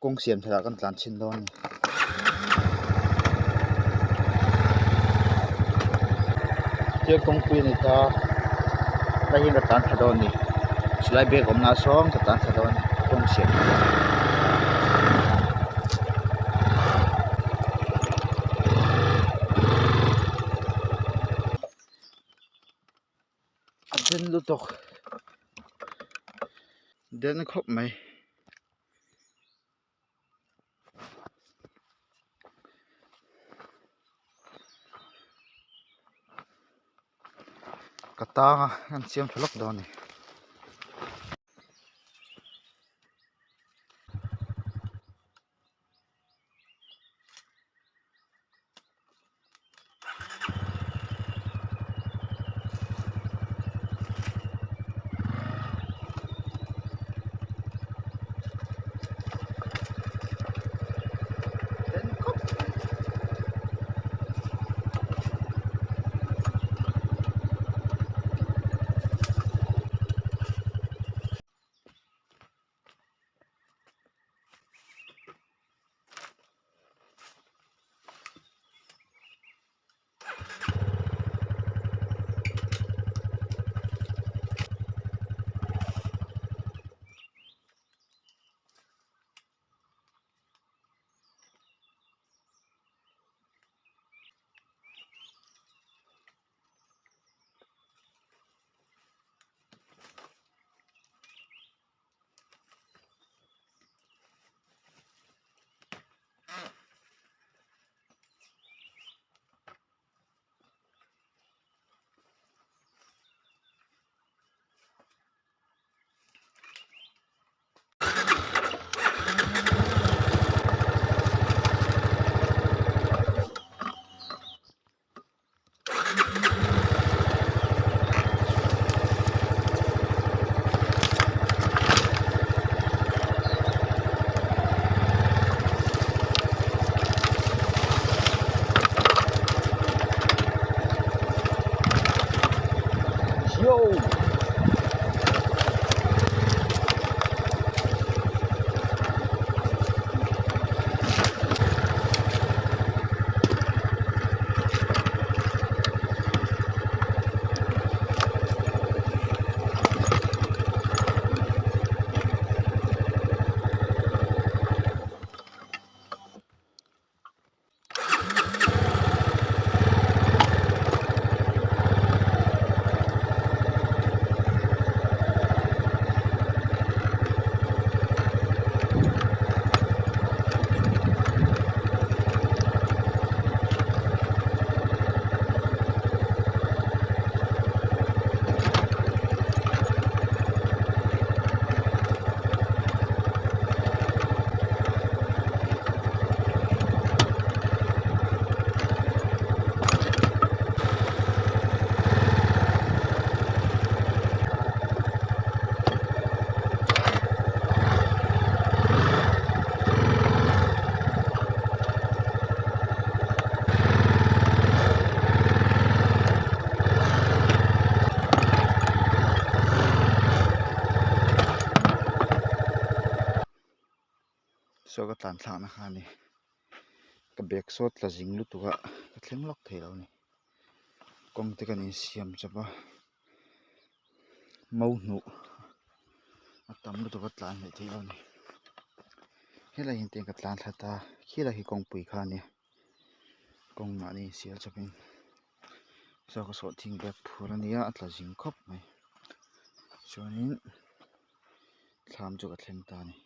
Kawng siam that ah kan tlan chhin dawn a ni. Tia kawngpui a ni ta tlai hian ka tlan thla dawn a ni chulai bag awmna ah sawn ka tlan thla dawn a ni kawng siam that ah. A den lutuk den khawp mai. Ka tang a an siam tha lawk dawn a ni. Saw ka tlan thlak na kha a ni ka bag saw tla zing lutuk a ka thleng lawk thei lo a ni kawng te kan insiam chawp a mau hnuh a tam lutuk a tlan hleih theih lo a ni helai hian tiang ka tlan thla ta khilai hi kawngpui kha a nia kawng mahni insial chawpin saw ka sawhthing bag phur a nia a tla zing khawp mai chuanin thlam chu ka thleng ta a ni.